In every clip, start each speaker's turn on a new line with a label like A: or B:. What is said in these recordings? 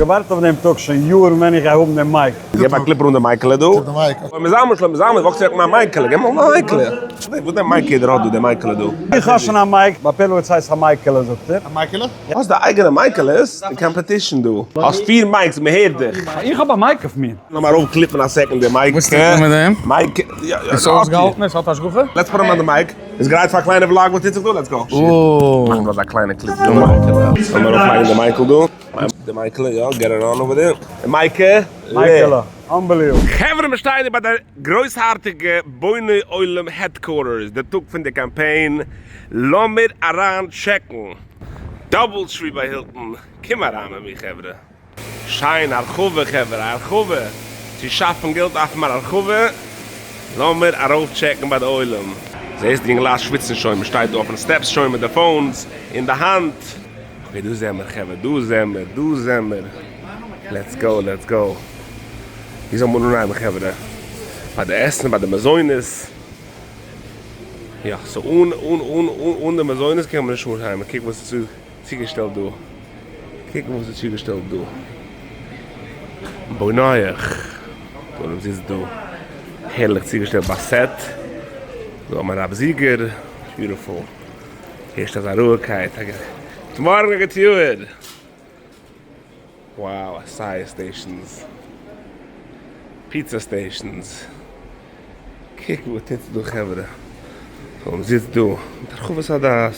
A: כ'האב געווארט אויף דעם טאג שוין יארן ווען איך גיי האבן דעם mic.
B: געב א קליפ אן די מייקעלע דא. שלמה זלמן שלמה זלמן וואקסט אוועק מיין מייקעלע געב מיר מיין מייקעלע. וואס דער mic יעדער האט דא דער מייקעלע דא.
A: איך האב שוין א mic, ביי פערלאוויץ הייסט א מייקעלע זאגט ער.
C: א מייקעלע?
B: האסט די אייגענע מייקעלעס? די competition דא. האסט פיר mics מען הערט דיך.
A: איך האב א mic אויף מיר.
B: לאמיר ארויף clip ן א second די mic.
C: וואס טוט מען מיט דעם?
B: mic יא יא.
C: איז אויסגעהאלטן? עס האט השגחה?
B: Let's put him on the mic. איז גרייט פאר א קליינע vlog וואס טוט זיך דא? Let's go. מאכן דא אזא קליינע clip דא. לאמיר ארויף לייגן די מייקל דא. די מייקעלע יא, get it on over there. מייקע.
A: מייקעלע. Unbelievable.
B: חברה מיר שטייען דא ביי די גרויסארטיגע בוני עולם headquarters די טאג פון די קאמפיין, לאמיר אריין טשעקן. DoubleTree ביי Hilton, קום אריין מיט מיר חברה. שיין הרחבה חברה, הרחבה! צו שאפן געלט דארף מען הרחבה, לאמיר ארויף טשעקן ביי די עולם. זעסט די יונגעלייט שוויצן שוין, מען שטייט דא אויפן steps שוין מיט די phones אין די האנט. Okay דא זעמער חברה, דא זעמער, דא זעמער, let's go let's go. ווי זאל מען אנהייבן חברה? ביי די עסן, ביי די מזונות? יא, so אן אן אן אן די מזונות קען מען נישט אנהייבן, קוק וואס איז צוגעשטעלט דא, קוק וואס איז צוגעשטעלט דא, בונוח, דא זיצט דא, הערליך צוגעשטעלט ביי סעט, דא האט מען רב זיגער, beautiful, הערשט אזא רואיגקייט, גוט מארגן א גוט יאר. Wow, acai stations, pizza stations, קוק וואס טוט זיך דא חברה, so מען זיצט דא מיט הרחבת הדעת.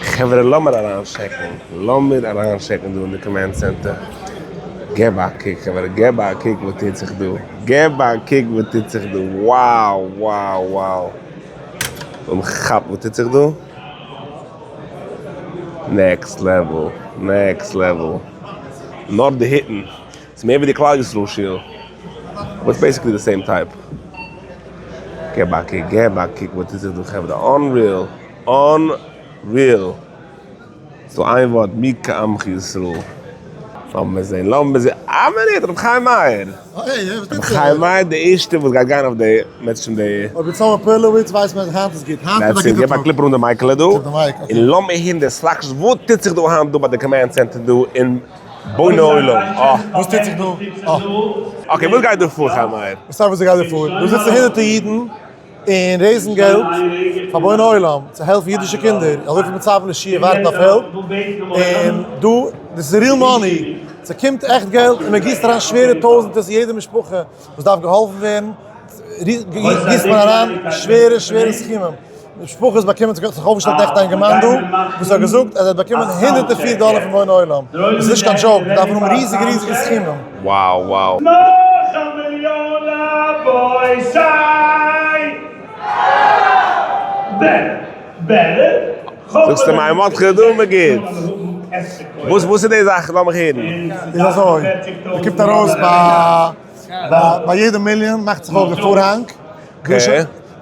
B: חברה לאמיר אריין טשעקן, לאמיר אריין טשעקן דא אין די command center, געב א קוק חברה, געב א קוק וואס טוט זיך דא, געב א קוק וואס טוט זיך דא, wow wow wow, לאמיר כאפן וואס טוט זיך דא. Next level, next level. נאר די היטן. ס'איז מער ווי די כלל ישראל שול. But it's basically the same type. געב א קוק, געב א קוק וואס טוט זיך דא חברה. Unreal! Unreal! ס'דא איין ווארט, מי כעמך ישראל. לאמיר זען, לאמיר זען. א מינוט, רבי חיים מאיר! רבי חיים מאיר די ערשטע וואס גייט גיין אויף די מענטשן די.
D: אויב איז סאמע פערלאוויץ ווייסט מען אז היינט איז גוט, היינט איז א גוטע
B: געב א
D: טאג.
B: קליפ אן די מייקעלע דא, און לאמיר הערן די סלאקשעס וואס טוט זיך דא היינט דא ביי די command center דא אין בוני עולם. אה.
D: וואס טוט זיך דא? אה.
B: Okay וואס גייט דא פאר חיים מאיר?
D: וואס הייסט וואס גייט דא פאר? דא זיצן הונדערטער אידן און raise ן געלט פאר בוני עולם צו העלפן אידישע קינדער, אזויפיל מצפים לישועה ווארטן אויף help, און דא דאס איז real money, ס'קומט עכט געלט און מען גיסט אריין שווערע טויזענטערס אין יעדע משפחה וואס דארף געהאלפן ווערן, גיסט מען אריין שווערע שווערע סכומים, משפחות באקומען, ס'האט זיך אויפגעשטעלט עכט א אינגערמאן דא וואס האט געזאגט אז ער האט באקומען הונדערט און פיר דאלער פון בוני עולם, דאס איז נישט קיין joke, מען דארף האבן ריזיגע ריזיגע סכומים.
B: Wow wow.
E: נאך א מיליאן רבותי!
B: זאגסטו מיין מרדכי דא מגיד. וואס וואס איז די זאך לאמיך הערן.
D: איז אזוי, מען קומט ארויס ביי ביי יעדע מיליאן מאכט זיך אויף די פארהאנג.
B: Okay.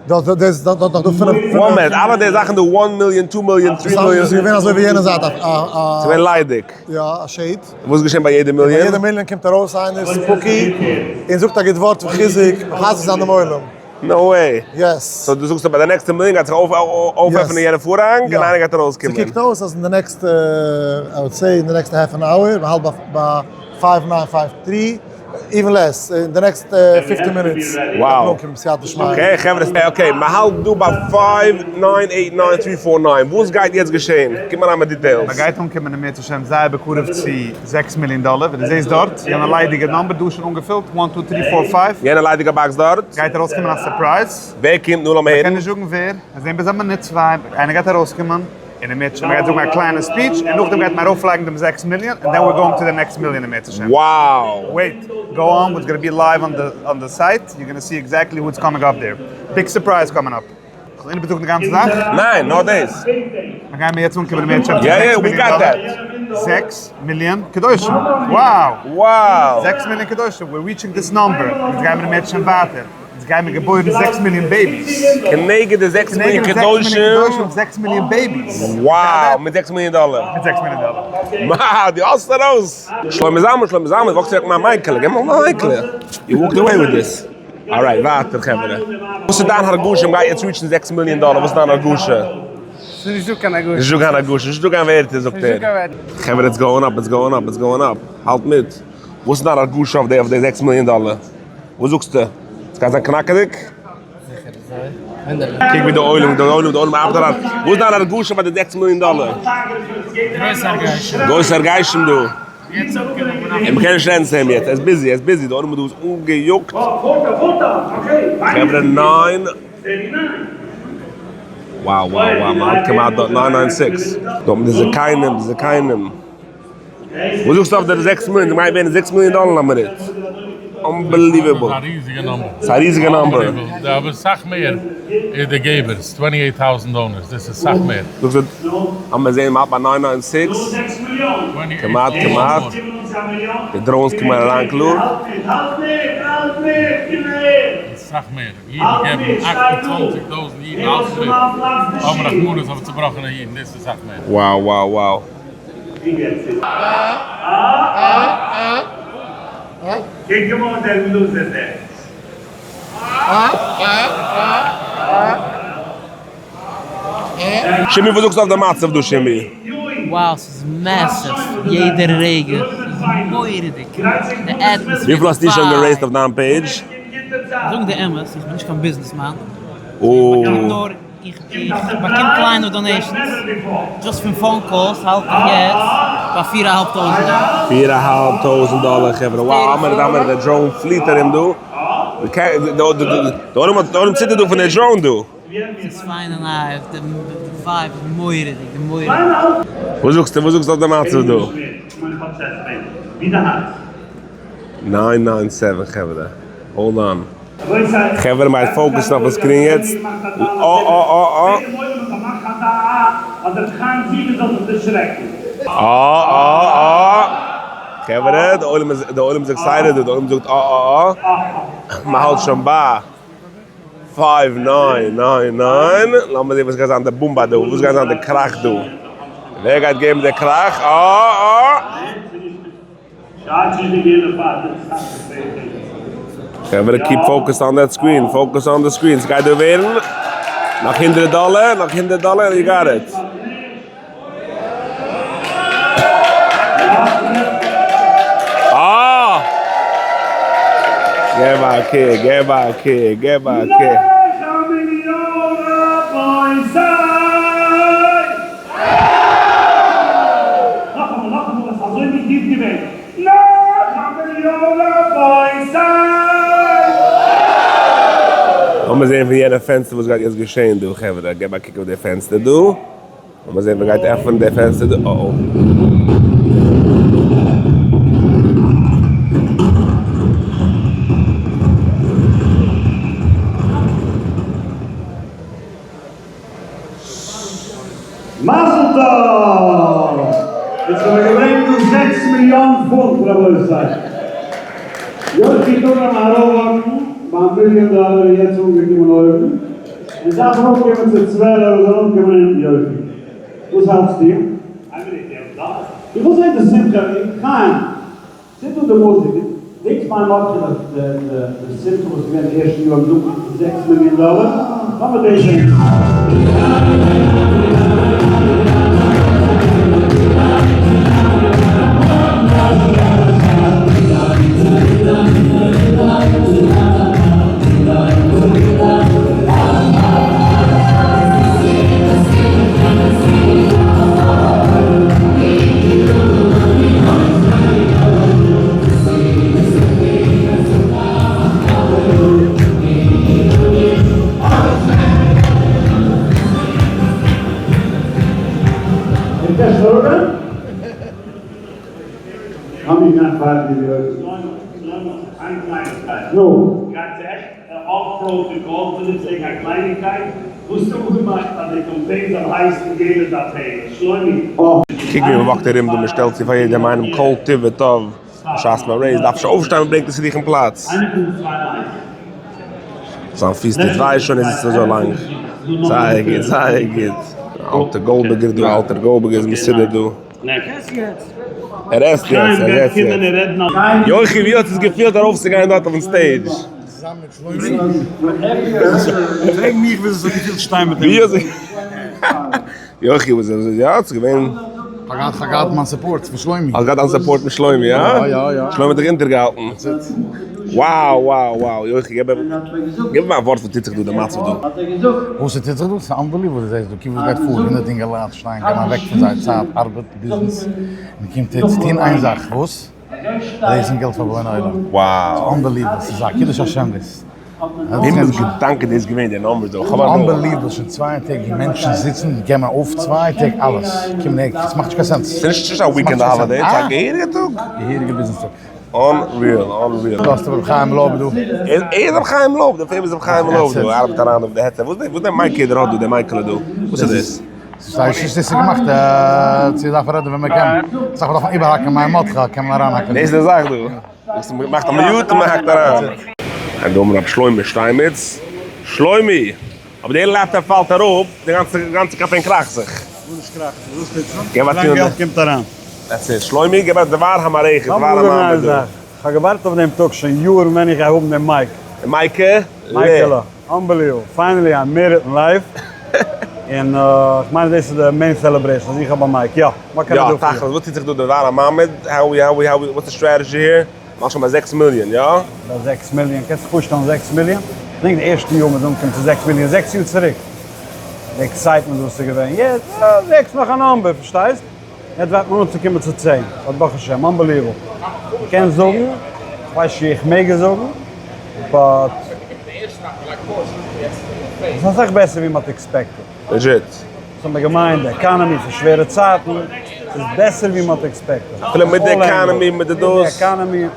D: דאס דאס דאס דאס דא פינף.
B: One minute, אלע די זאכן דא one million, two million, three million.
D: ס'איז געווען אזוי ווי יענע זייט א א.
B: ס'איז געווען ליידיג.
D: יא, א shade.
B: וואס איז געשען ביי יעדע מיליאן?
D: ביי יעדע מיליאן קומט ארויס איינער spooky און זאגט א גוט ווארט פון חיזוק, מחזק זיין דעם עולם.
B: No way.
D: Yes.
B: So דו זאגסט אז ביי די נעקסטע מיליאן גייט זיך אויפעפענען יענע פארהאנג און איינער גייט ארויסקומען.
D: ס'קוקט אויס אז אין די נעקסטע, I would say אין די נעקסטע half an hour, מ'האלט ביי five nine five three, even less, אין די next fifteen minutes גייט מען אנקומען בסייעתא דשמיא.
B: Okay חברה, okay מ'האלט דא ביי five nine eight nine three four nine, וואס גייט יעצט געשען? קום אריין מיט details.
C: מ'גייט אנקומען אם ירצה השם זייער בקרוב צו זעקס מיליאן דאלער, ווען דו זעסט דארט יענע ליידיגע number דא איז שוין אנגעפילט, one two three four five.
B: יענע ליידיגע box דארט.
C: גייט ארויסקומען א surprise.
B: ווער קומט? נו לאמיר הערן.
C: מ'קען נישט זאגן ווער, מיר זעהן ביז א מינוט צוויי, איינער גייט ארויסקומען, און אם ירצה השם מ'גייט זאגן א קליינע speech, און נאכדעם גייט מען ארויפלייגן דעם זעקס מיליאן, און then we're going to the next million אם ירצה השם.
B: Wow!
C: Wait, go on, it's gonna be live on the site, you gonna see exactly who it's coming up there. Big surprise coming up. כ'זאל איבערזאגן די גאנצע זאך?
B: ניין, נאר דאס.
C: מיר גייען מיר יעצט אנקומען אם ירצה השם צו
B: יא יא,
C: זעקס
B: we
C: מיליאן
B: got
C: דאלער.
B: that.
C: זעקס מיליאן קדושים! Wow!
B: Wow!
C: זעקס מיליאן קדושים, we're reaching this number. יעצט גייען מיר אם ירצה השם ווייטער. יעצט גייען מיר געבוירן זעקס מיליאן babies.
B: כנגד די זעקס מיליאן
C: כנגד די זעקס מיליאן
B: קדושים.
C: קדושים, זעקס מיליאן babies.
B: Wow! מיט זעקס מיליאן דאלער.
C: מיט זעקס מיליאן דאלער.
B: Wow! דו האסט ארויס! שלמה זלמן, שלמה זלמן, וואקסט אוועק מיין מייקעלע, געב מיר מיין מייקעלע. You walked away with this. Alright, ווייטער חברה. וואס איז דיין הרגשה? מ'גייט יעצט reach ן זעקס מיליאן דאלער, וואס איז דיין הרגשה?
F: ס'איז נישט דא קיין הרגשה.
B: נישט דא קיין הרגשה, נישט דא קיין ווערטער זאגט ער. חברה it's going up, it's going up, it's going up. האלט מיט. וואס איז דיין הרגשה אויף די אויף די זעקס מיליאן דאלער? וואס זאגסטו? ס'גייט זיין קנאקעדיג?
F: זיכער אזוי. וואונדערליך.
B: קוק ווי די עולם, די עולם, די עולם ארבעט אריין. וואס איז דיין הרגשה ביי די 6 מיליאן דאלער?
F: גרויס הרגשים.
B: גרויס הרגשים דא. און מ'קען נישט רעדן צו אים יעצט, ער איז busy, ער איז busy, די עולם דא איז אנגעיאגט. חברה ניין. Wow wow wow, מ'האלט כמעט דארט, 996. דא האט מען די זקנים, די זקנים. וואס זאגסטו אויף די 6 מיליאן? ס'גייט ווערן 6 מיליאן דאלער א מינוט. Unbelievable.
G: ס'איז א ריזיגע number.
B: ס'איז א ריזיגע number.
G: Unbelievable. אבער סאך מער איז די געבערס, 28,000 donors, דאס איז סאך מער.
B: זאגסטו, לאמיר זעהן, מ'האלט ביי 996. כמעט, כמעט. די drones קומען אריין קלאר.
G: סאך מער. אידן געבן 28,000 אידן האלטן מיט. האבן רחמנות אויף צובראכענע אידן, דאס איז סאך מער.
B: Wow wow wow.
E: קוק אים אן דער loser דער.
B: שימי וואס זאגסטו אויף די מצב דא שימי?
H: Wow ס'איז massive יעדע רגע ס'איז מורא'דיג די atmosphere.
B: וויפיל האסטו שוין גע raised אויף דיין page?
H: זאגן די אמת איך בין נישט קיין ביזנעסמאן איך באקום נאר איך באקום קליינע donations just פון phone calls האלט איך יעצט ביי פיר אהאלב טויזענט דאלער.
B: פיר אהאלב טויזענט דאלער חברה wow אמער אמער די drone פליעט ארום דא די עולם ציטערט דא פון די drone דא.
H: ס'איז פיין און live, די vibe איז מורא'דיג, די מורא'דיג.
B: וואס זאגסטו וואס זאגסטו אויף די מצב דא? 997 חברה, hold on. חברה מ'גייט focus ן אויפן screen יעצט. אה אה אה אה. אה אה אה. חברה די עולם איז די עולם איז excited דא, די עולם זאגט אה אה אה. מ'האלט שוין ביי 5999, לאמיר זעהן וואס גייט זיין די בומבע דא, וואס גייט זיין די קראך דא, ווער גייט געבן די קראך, אה אה. חברה keep focus on that screen, focus on the screen, סגייט דא ווערן נאך הונדרעט דאלער, נאך הונדרעט דאלער, you got it. אה! געב א קוק, געב א קוק, געב א קוק.
E: נאכאמאל נאכאמאל עס איז אזוי מין גוט געווען נאך א מיליאן רבותי!
B: לאמיר זעהן פון יענע פענסטער וואס גייט יעצט געשעהן דא חברה, געב א קוק אויף די פענסטער דא. לאמיר זעהן ווער גייט עפענען די פענסטער דא, אה.
E: מזל טוב! יעצט האבן מיר געברענגט דא 6 מיליאן פונט רבותי! יוסי טאג ביים ארויפוואקן ביים מיליאן דאלער איז יעצט אנגעקומען אויבן, און דארף אנקומען צו 12 זאל אנקומען אונטן יוסי וואס האלטסטו? איין מינוט, איך וויל זען די שמחה, חיים צינד אן די מוזיק, דענקסט מיין מרדכי די שמחה וואס איז געווען די ערשטע יאר נאך 6 מיליאן דאלער? לאמיר דאס זען. איך קען שלאגן? האמיר קיין פאר די איין קלייניקייט. נו. גייט צו עכט off protocol, כ'וויל דיר פרעגן א קלייניקייט, וואס האסטו אפגעמאכט אז די קאמפיין זאל הייסן געלע דאטעי? שלומי.
B: קוק ווי מ'וואקט ארום דא, מ'שטעלט צו פאר יעדעם איינעם כל טוב וטוב, בשעת מען raised דארף שוין אויפשטיין מ'ברענגט עס צו דיך אין פלאץ. זיין פיס טוט וויי שוין ער זיצט אזוי לאנג. זייער גוט זייער גוט. אלטער גאלדבערגער דא, אלטער גאלדבערגער איז מסודר דא. ער עסט יעצט, ער עסט יעצט. יוחי ווי האט עס געפילט ארויפצוגיין דארט אויפן stage?
A: פרעג מיך ווי עס האט געפילט שטיין מיט אים.
B: יוחי וואס איז יא ס'איז געווען.
I: כ'האב געהאט מיין support פון שלומי.
B: האסט געהאט דיין support פון שלומי, יא?
I: יא יא יא.
B: שלומי האט דיך אונטערגעהאלטן.
I: That's it.
B: Wow wow wow יוחי געב געב מיר א ווארט וואס טוט זיך דא די מצב דא.
I: וואס ס'טוט זיך דא? ס'איז unbelievable וואס דו זעסט דא, קוק וואס גייט פאר, הונדערט אינגעלייט שטייען געבן אוועק פון זייער צייט, ארבעט, ביזנעס, מען קומט דא צו טון איין זאך, וואס? raise ן געלט פאר בוני עולם.
B: Wow.
I: ס'איז unbelievable, ס'איז א קידוש השם דאס.
B: וועמענס געדאנק איז דאס געווען די numbers דא? כ'האב הנאה.
I: Unbelievable, שוין צוויי טעג ווי מענטשן זיצן, געבן אויף צוויי טעג אלעס, קומען הער, ס'מאכט נישט קיין sense.
B: ס'איז נישט א weekend holiday, ס'איז א געהעריגע טאג.
I: געהעריגע ביזנעס טאג.
B: Unreal, unreal.
I: דא האסטו רבי חיים לויב דא.
B: ער איז רבי חיים לויב, דער famous רבי חיים לויב דא, ער ארבעט אריין אויף די headset. וואס דער mic יעדער האט דא, דער מייקעלע דא, וואס איז דאס?
I: ס'איז נישט דאס איז געמאכט צו דארפן רעדן ווען מ'קען. אסאך מאל דארף מען איבערהאקן מיין מאטכע קען מען אריינהאקן.
B: דאס איז די זאך דא. דאס מאכט א mute און מ'האקט אריין. און דא האבן מיר רבי שלומי שטיינמעץ. שלומי! אבער דער laptop פאלט אראפ, די גאנצע גאנצע קאמפיין קראכט זיך.
A: גארנישט קראכט זיך, וואס טוט זיך?
B: געב א
A: ווילאנג
B: טון.
A: געלט קומט אריין.
B: That's it. שלומי, געב א דבר המערכת, דבר
A: לאמיר זאגן איין
B: המעמד דא.
A: זאך, כ'האב געווארט אויף דעם טאג שוין יארן ווען איך גיי האבן דעם mic.
B: מייקע ל.
A: מייקעלע. Unbelievable, finally I made it in life, און כ'מיין אז דאס איז די main celebration אז איך האב א mic, יא, מה קען איך
B: יא,
A: דא פון?
B: תכלית, וואס טוט זיך דא דבר המעמד, how we how we how we, what's the strategy here? מ'האלט שוין ביי זעקס מיליאן, יא?
A: ביי זעקס מיליאן, קענסט זיך פארשטעלן זעקס מיליאן? כ'דענק די ערשטע יאר מ'איז אנגעקומען צו זעקס מיליאן, זעקס יאר צוריק, די excitement וואס איז געווען, יעצט, אה, זעקס נאך א number, פארשטייסט? יעצט ווארט מען אנצוקומען צו צען, but ברוך השם, unbelievable. מ'קען זאגן, כ'ווייס נישט צו איך מעג עס זאגן, but ס'איז אסאך בעסער ווי מ'האט expected.
B: Legit.
A: וואס האט מען געמיינט, די economy ס'איז שווערע צייטן, ס'איז בעסער ווי מ'האט expected.
B: אפילו מיט די economy, מיט די דאס.
A: מיט די economy,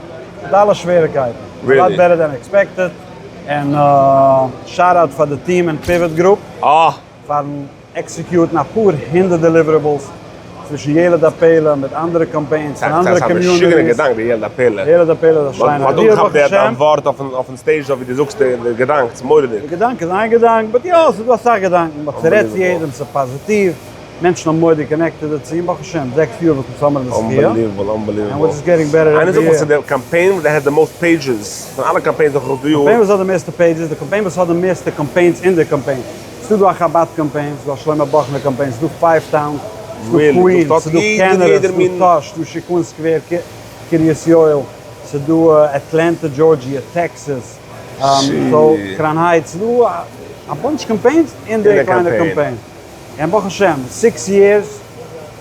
A: מיט אלע שוועריקייטן.
B: Really?
A: A lot better than expected. און shout out פאר די team און Pivot Group.
B: אה!
A: פארן execute ן אפאר הונדערט deliverables צווישן ילד הפלא מיט אנדערע קאמפיינס פון אנדערע
B: ס'איז א משוגענע
A: communities.
B: געדאנק די ילד הפלא.
A: ילד הפלא איז א שיינע idea ברוך
B: מ'האט
A: השם.
B: דיין ווארט אויפן stage אזוי ווי דו זאגסט די געדאנק, ס'איז מורא'דיג.
A: די געדאנק איז איין געדאנק, but יא, ס'איז דא אסאך געדאנקען, but ס'רעדט צו יעדעם, ס'איז פאזיטיוו, מענטשן האבן מורא'דיג connected דערצו, און ברוך השם, זעקס יאר וואס אונז האמיר די זכיה,
B: Unbelievable, unbelievable.
A: And we're just getting better
B: איינער
A: every
B: זאגט מיר
A: year.
B: ס'איז די קאמפיין וואס האט די most pages, פון אלע קאמפיינס דורכאויס די יאר.
A: קאמפיין וואס האט די מערסטע pages, די קאמפיין וואס האט די מערסטע קאמפיינס אין די קאמפיין. ס'דא דא א חבד קאמפיין, ס'דא א שלמה באכנער קאמפיין, ס'דא Five Towns, ס'דא קווינס, ס'דא קענעדע, ס'דא טאהש, ס'דא שיכון סקווער, קרית יואל, ס'דא אטלענטע דזשארדזשיע, טעקסעס, סאו קראון הייטס, ס'דא א bunch קאמפיינס אין די קליינע קאמפיין. און ברוך השם, six years,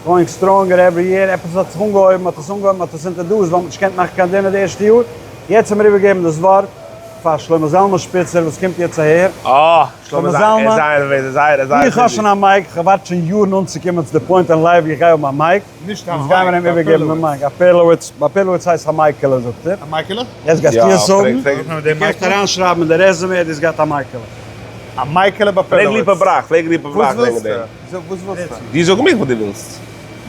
A: going stronger every year, עפעס האט זיך אנגעהויבן, האט עס אנגעהויבן, האט עס introduced, ווייל מ'האט נישט געקענט מאכן קיין dinner די ערשטע יאר, יעצט האבן מיר איבערגעגעבן דאס ווארט פאר שלמה זלמן שפיצער וואס קומט יעצט אהער.
B: אה!
A: שלמה זלמן, איך האב שוין א mic, איך ווארט שוין יארן אנצוקומען צו די point אין life ווי איך גיי האבן א mic,
C: נישט א
A: יעצט גייען מיר אים
C: mic, א
A: איבערגעבן די
C: פערלאוויץ.
A: mic, א פערלאוויץ, ביי פערלאוויץ הייסט א מייקעלע זאגט ער.
C: א מייקעלע?
A: יעצט גייסטו עס זאגן,
C: דו
A: קענסט אריינשרייבן אין די resume דו האסט געהאט א מייקעלע.
C: א מייקעלע ביי
B: פרעג
C: פערלאוויץ.
B: ליפא בראך, פרעג ליפא בראך
C: וואס
B: וועגן
C: ווילסטו?
B: דעם.
C: זאג וואס ווילסטו?
B: דו זאג מיך וואס דו ווילסט.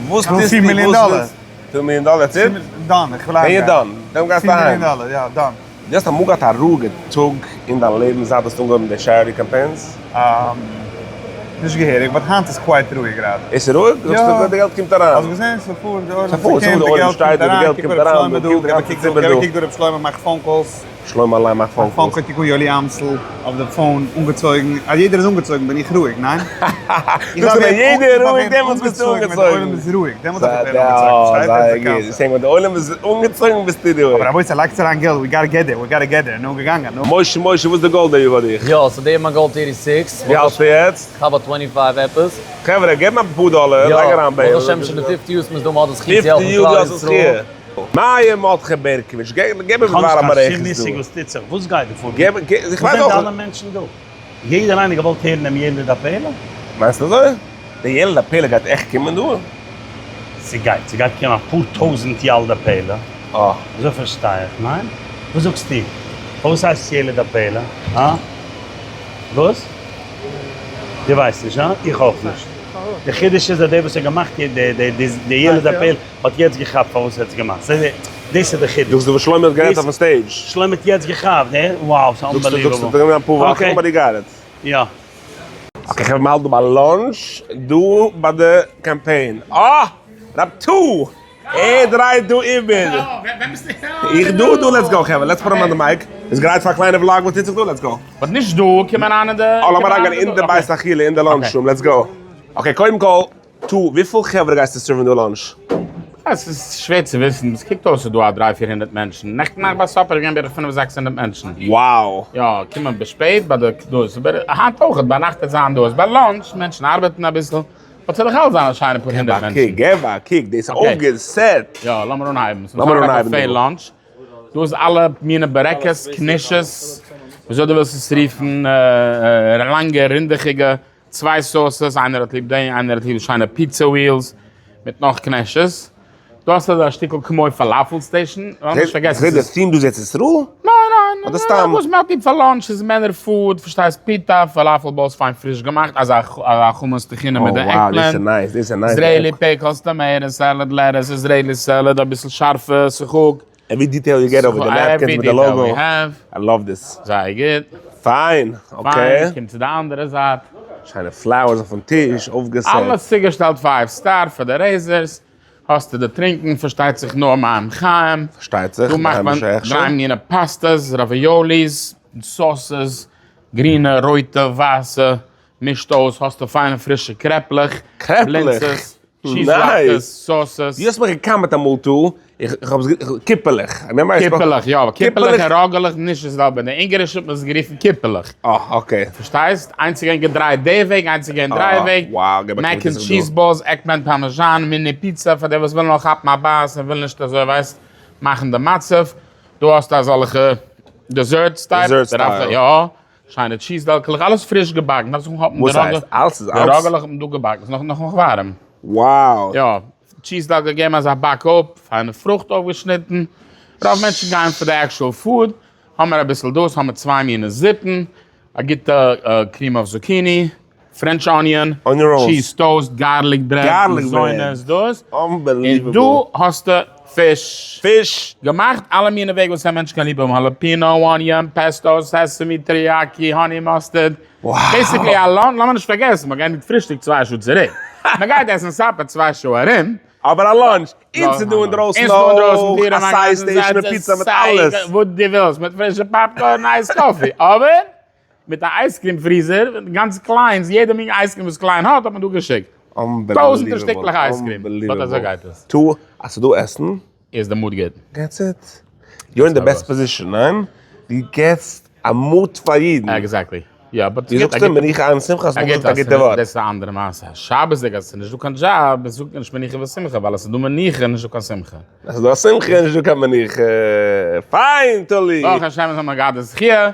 B: וואס
C: איך וויל
B: טוסטו?
C: פיר מיליאן
B: וואס
C: דאלער.
B: ווילסטו? פיר מיליאן דאלער, that's it?
C: Done, איך וויל אהיים
B: ווען
C: גיין.
B: you're done, דעם גייסטו
C: פיר מיליאן
B: אהיים.
C: דאלער, יא, done.
B: דו האסט אמאל געהאט א רואיגע טאג אין דיין לעבן זייט האסט אנגעהויבן די charity campaigns?
C: נישט געהעריג, but היינט איז quite רואיג גראדע.
B: עס איז רואיג? זאגסט
C: יא.
B: די געלט קומט אריין.
C: האסט געזען? ס'פארט, די עולם
B: ס'פארט, ס'פארט,
C: ס'קומט,
B: די
C: די
B: עולם
C: געלט
B: שטייט
C: קומט
B: דא, די
C: אריין,
B: געלט
C: קוק
B: קומט
C: ר'
B: אריין,
C: שלמה
B: דא
C: דא,
B: קומט די
C: געב א
B: גאנצע
C: קוק דא,
B: ציבור
C: געב א
B: דא.
C: קוק דא, ר' שלמה מאכט phone calls.
B: שלמה אליין מאכט phone
C: phone
B: calls.
C: call, קוק יואלי אמסל אויף די phone, אנגעצויגן, אז יעדער איז אנגעצויגן בין איך רואיג, ניין? איך
B: זאגסט
C: דארף
B: ווען
C: ווערן
B: יעדער איז
C: איך דארף
B: רואיג
C: ווערן
B: דעמאלטס ביסטו
C: אנגעצויגן ווען די עולם
B: אנגעצויגן.
C: איז רואיג, דעמאלטס דארף איך ווערן אנגעצויגן, פארשטייט? דאס איז די
B: זייער גוט, ווען די עולם איז אנגעצויגן ביסטו רואיג.
C: אבער רבותי לייגטס אריין געלט, we gotta get there, we gotta get there, נו געגאנגען, נו.
B: משה משה וואס איז די goal די יאר ביי דיך?
J: יא, סאו די מיין goal thirty six.
B: ווי האלטסטו יעצט?
J: כ'האב א twenty five עפעס.
B: חברה געב מיר אפאר דאלער, לייג אריין בעיל.
J: יא, ברוך השם שוין די fifty יאר ס'מוז דא מ'האט די זכי' צו העלפן
B: fifty יאר דו
J: כלל
B: האסט די
J: ישראל.
B: זכי'. מאיר מרדכי בערקאוויטש, געב מיר
K: איך האב
B: דבר
K: נישט קיין
B: המערכת
K: שום
B: דא.
K: מושג וואס טוט זיך, וואס גייט דא פאר?
B: געב, געב, איך
K: וואס
B: ווייס
K: זענען
B: אויך
K: די אלע מענטשן דא? יעדער איינער געוואלט הערן דעם ילד הפלא?
B: מיינסט אזוי? דער ילד הפלא גייט עכט קומען דא?
K: ס'גייט, ס'גייט קומען אפאר טויזענט ילד הפלא.
B: אה.
K: אזוי פארשטיי איך, ניין? וואס זאגסטו? פארוואס הייסט עס ילד הפלא? הא? וואס? דו ווייסט נישט, הא? איך אויך נישט. די חידוש איז אז דער וואס האט געמאכט די ילד הפלא האט יעצט געכאפט פארוואס ער האט עס געמאכט. דאס איז די חידוש.
B: זאגסט דו וואס שלומי האט גערעדט אויפן stage.
K: שלומי האט יעצט געכאפט, הע? Wow, ס'איז unbelievable.
B: זאגסטו דו אפאר וואכן אבער דו got it.
K: יא.
B: Okay חברה מ'האלט דא ביי lunch דא ביי די קאמפיין. אה! רב טו! ער דרייט דא איבער. איך דא דא let's go חברה let's put him on the mic. איז גרייט פאר א קליינע vlog וואס טוט זיך דא let's go.
L: But נישט דא, קום אריין אין די.
B: אה לאמיר אריינגיין אין די בית אכילה אין די lunch room let's go. Okay קודם כל טו וויפיל חברה גייסטו serve ן דא lunch?
G: עס איז שווער צו וויסן, עס קוקט אויס ס'איז דא א דריי פיר הונדערט מענטשן, נעכטן נאכט ביי supper איז געווען בערך פינף זעקס הונדערט מענטשן.
B: Wow.
G: יא, קומען ביז שפעט ביי די דאס, אבער היינט אויך ביינאכט וועט זיין דא, איז ביי lunch, מענטשן ארבעטן אביסל, but ס'וועט נאך אלץ זיין א שיינע פאר הונדערט מענטשן.
B: געב א קוק, דאס איז אויפגעסעט.
G: יא, לאמיר אנהייבן, ס'איז
B: לאמיר
G: א
B: אנהייבן
G: buffet
B: דא.
G: lunch, דא איז אלע מיני בארעקעס, קנישעס, וויאזוי דו ווילסט עס רופן, לאנגע רינדעכיגע, צוויי sauces, איינער האט ליב דעם, איינער האט ליב שיינע pizza wheels, מיט נאך קנעשעס. דא האסטו אזא שטיקל כמו פאלאפל station, לאמיר נישט פארגעסן
B: ס'איז די theme דא איז ארץ ישראל?
G: ניין ניין,
B: אדער סתם?
G: וואס מען האט ליב פאר lunch איז מענער food, פארשטייסט פיטא, פאלאפל balls פיין פריש געמאכט, אזא חומוס טחינה מיט די eggplant, Israeli pickles, tomato salad, lettuce, Israeli salad, אביסל שארפע סחוג.
B: Every detail you get over די napkins מיט די logo, I love this.
G: זייער גוט.
B: פיין, okay.
G: פיין, קום צו די אנדערע זייט.
B: שיינע flowers אויפן טיש, אויפגעסעט.
G: אלעס צוגעשטעלט five star פאר די raisers. האסטו די טרינקען, פארשטייט זיך נאר מים חיים.
B: פארשטייט זיך,
G: דא מאכט מען דריי מיני פאסטעס, raviolis, sauces, גרינע, רויטע, ווייסע, מישט אויס, האסטו פיינע פרישע קרעפלעך,
B: קרעפלעך!
G: cheese latkes, sauces.
B: דו האסט מיך געקאמענט אמאל טא, איך האב עס קיפעלעך.
G: קיפעלעך, יא, קיפעלעך און ראגעלעך נישט די זעלבע, אין די אונגארישע האט מען עס גערופן קיפעלעך.
B: אה, okay.
G: פארשטייסט? איינס איז געווען געדרייט די וועג, איינס איז געווען דריי וועג. Mac and cheese balls, eggplant parmesan, mini pizza, פאר די וואס ווילן נאר כאפן א בייס און ווילן נישט אזוי ווייסט מאכן די מצב. דא האסטו אזאלכע dessert style.
B: Dessert style.
G: יא. שיינע cheese דעלקעלעך, אלעס פריש געבאקן, דארפסט זיך אנכאפן
B: וואס הייסט? אלעס איז
G: די
B: אלעס?
G: ראגעלעך האט מען דא געבאקן, ס'איז נאך נאך ווארעם.
B: Wow!
G: יא, cheese דעלקע געבן אזא באק אפ, פיינע פרוכט אויפגעשניטן, רוב מענטשן גייען פאר די actual food, האמער אביסל דאס, האמער צוויי מיני זופן, א גוטע cream of zucchini, French onion, cheese toast, garlic bread, מזונות, דאס, און דא האסטו פיש.
B: פיש!
G: געמאכט אלע מיני וועג וואס א מענטש קען ליב האבן, jalapeno, onion, pesto, sesame, teriyaki, honey mustard. Basically א lunch, לאמיר נישט פארגעסן, מ'האט געענדיגט פרישטאג צוויי שעה צוריק. מ'גייט עסן supper צוויי שעה ארום.
B: אבער א lunch, און ס'איז דא אינדרויסן אויך א side station מיט פיצא מיט אלעס.
G: וואס דו ווילסט, מיט פרישע popcorn, iced coffee, אבער מיט א ice cream freezer, גאנץ קליינס, יעדע מין ice cream וואס קליין האט, האט מען דא געשיקט. טויזענטער שטיקלעך ice cream. But אזוי גייט עס.
B: טא, אז ס'איז דא עסן.
G: איז די mood גוט.
B: That's it. You're in the best position, ניין? דו געבסט א מוט פאר אידן.
G: Exactly. יא, but
B: ווי זאגסטו? מנוחה און שמחה, האסט נאכגעזאגט א גוטע ווארט.
G: דאס איז א אנדערע מעשה. שבת'דיג אז עס איז נישטא קיין דזשאב, זאגט מען נישט מנוחה ושמחה, ווייל עס איז דא מנוחה איז נישטא קיין שמחה.
B: עס איז דא א שמחה איז נישטא קיין מנוחה. פיין, תולי!
G: ברוך השם אונז האבן געהאט די זכיה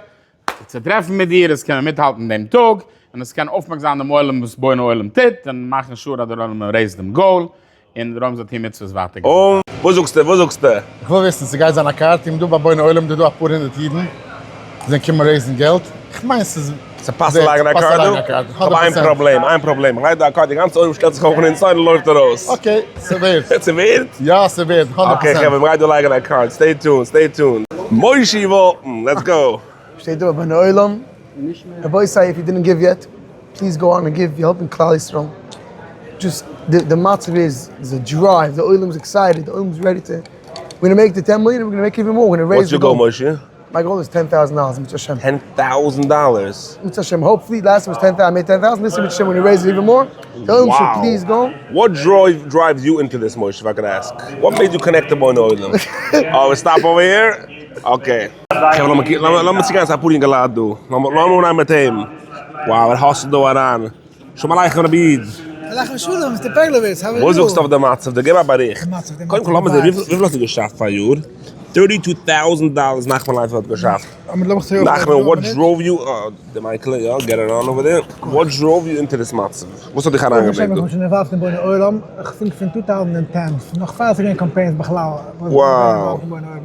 G: זיך צו טרעפן מיט דיר, עס קען מען מיטהאלטן דעם טאג, און עס קען אויפמערקזאם דעם עולם וואס בונה עולם טוט, און מאכן sure אז דער עולם raise ט דעם goal, און דער עולם זאל טון מצוות ווייטער
B: און וואס זאגסטו? וואס זאגסטו?
I: איך וויל וויסן, ס'גייט זיין א car team דא ביי בונה עולם, דא דא אפאר הונדערט אידן זענען קומען raise ן געלט, איך מיין ס'איז
B: ס'פאסט צו לייגן א card דא? כ'האב איין פראבלעם, איין פראבלעם, איך לייג דא א card, די גאנצע עולם שטעלט זיך אויף און אינז איינער לויפט ארויס.
I: Okay, ס'ווערט.
B: ס'ווערט?
I: יא ס'ווערט, הונדערט
B: okay
I: פראצענט.
B: חברה, מ'גייט דא לייגן א card, stay tuned, stay tuned. מושי וואלטן, let's go!
L: שטייט דא בונה עולם, רבותי if you didn't give yet, please go on and give, you helping כלל ישראל, just די מצב איז איז א drive, די עולם איז excited, די עולם איז ready to, we're gonna make the ten million, we're gonna make even more, we're gonna raise
B: What's
L: the
B: your goal
L: goal.
B: מושי?
L: My goal is ten thousand dollars, מיט השם.
B: Ten thousand dollars?
L: מיט השם, hopefully, last was ten thousand, made ten thousand, this year מיט השם, we're gonna raise it even more, די עולם should please go.
B: What drive drives you into this משה if I can ask? What made you connect to בונה עולם? אה we stop over here? Okay. חברה לאמיר צוגיין צו אפאר יונגעלייט דא. לאמיר אנהייבן מיט אים. Wow ער hustle ט דא אריין. שלום עליכם רבי איד.
M: עליכם שלום, Mister פערלאוויץ, how are you?
B: וואס זאגסטו אויף די מצב? דו געב א באריכט. קודם כל לאמיר זען וויפיל האסטו געשאפט פאריאר? Thirty two thousand dollars נחמן לייפער האט געשאפט. נחמן what drove you, די mic ל, יא, get it on over there, what drove you into this מצב? וואס האט דיך אריינגעברענגט דא?
M: איך בין שוין involved אין בונה עולם, איך think פון 2010, נאך פאר עס איז געווען קאמפיינס בכלל,